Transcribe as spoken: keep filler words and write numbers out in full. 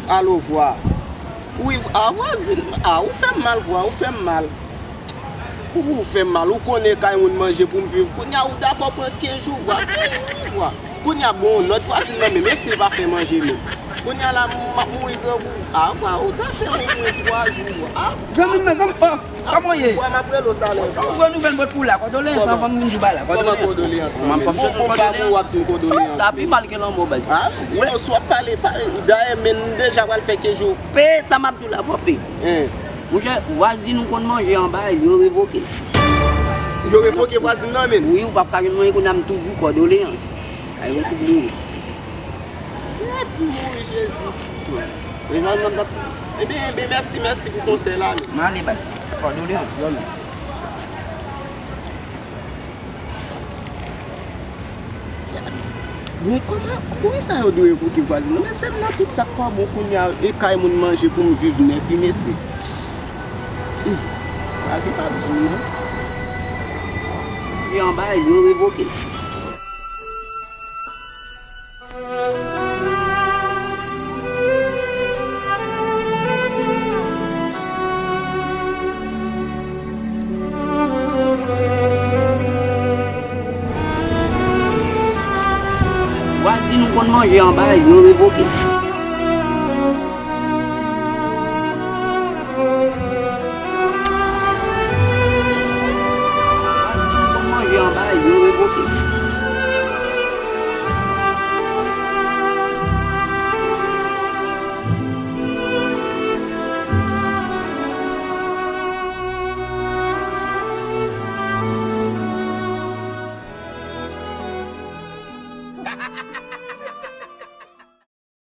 Alo, vwa. Wi, a vwazin, a, ou fè m mal, vwa, ou fè m mal. Ou, ou fè m mal, ou konnen kay moun manje pou m viv. Kounye a, ou dakò pran kenz jou, vwa. Kenz jou, vwa. Kounye a, bon, lòt vwazin nan, men, men se pa fè manje, men. Kounye a, la, m ap mouri grangou. A, vwa, ou ta fè omwen twa jou, vwa. A, zanmi m nan, zanmi, oh, kòman w ye? Vwa, m ap rele w talè, vwa. Ou gwo nouvèl bòt pou la, kòdoleyans, anvan m vin di w ba la, kòdoleyans. Kòman kòdoleyans, men? Bon, bon, pa pou w ap di m kòdoleyans, la pi mal ke lanmò, baz. A, non, si w ap pale, pale. Dayè, men, m deja pral fè kenz jou. Pe sa m ap di w la, fò pe. Hein. Monchè, vwazin ou konn manje anba, yo revoke l. Yo revoke vwazin nan, men. Wi, ou p ap ka jwenn manje kounye a, m tou di w kòdoleyans. Ay, ou tou mouri. Mèt mouri, Jezi. Ebyen, ebyen, mèsi, mèsi pou konsèy la, men. M ale, baz. Kòdoleyans, zanmi. Bon, kòman, poukisa yo dwe revoke vwazin nan? Men se m nan tout sa k pa bon kounye a, e kay moun manje pou m viv nèt, wi, mesye. Hum, lavi p ap di w non. Li anba, yo revoke l. Vwazin ou konn manje anba, yo revoke.